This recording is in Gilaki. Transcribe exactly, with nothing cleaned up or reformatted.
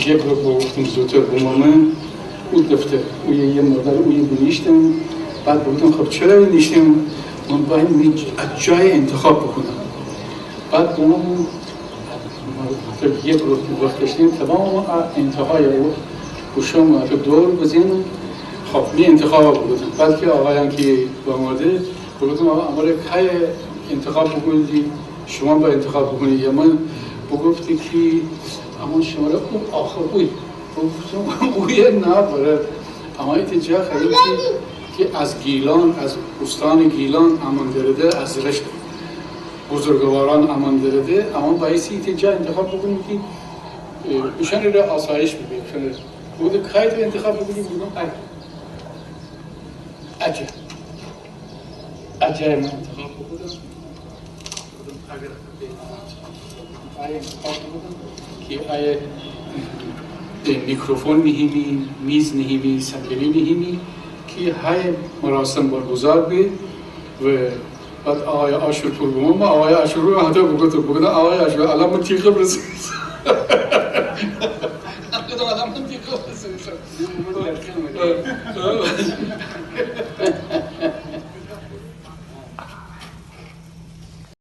یه گروپ بوگفتیم زودتر بمامه، او دفتر، او یه، یه مقدار او یه بینیشتم. بعد بوگفتم خب چره بینیشتم؟ من باید می ج-، از جای انتخاب بکنم. بعد بوگفتم، حتی یه گروپ وقت داشتیم، تمام ا انتهای او گوشام حتی دور بزنم. خب می انتخاب بوگفتم. بعد که آقایان که با آمده، بوگفتم آقا، امره کای انتخاب بکنید؟ شما با انتخاب بکنید یا من؟ بوگفتی که اما شمره او آخر اوی. بوگفتم اوی نه، برای اما ایته جا خیلی که، که از گیلان، از استان گیلان امان درده، از رشت بزرگواران امان درده، اما بایستی ایته جا انتخاب بکنیم که، اه، اوشان را آسایش ببه، اوشان را. بوگفتی کای تو انتخاب بکنی؟ بوگفتم ا، ا جا. ا جای من انتخاب بوکودم. بوگفتم اگر آیه انتخاب بوکودم که آیه، اه، میکروفون نهیمی، میز نهیمی، صندلی نهیمی که های مراسم برگزار به و بعد آقای عاشورپور بمامه، آقای عاشورپور حتی بوگفتم، بوگفتم آقای عاشور، الان من تی قبر سر ایسم. بوگفتم الان من تی قبر سر ایسم.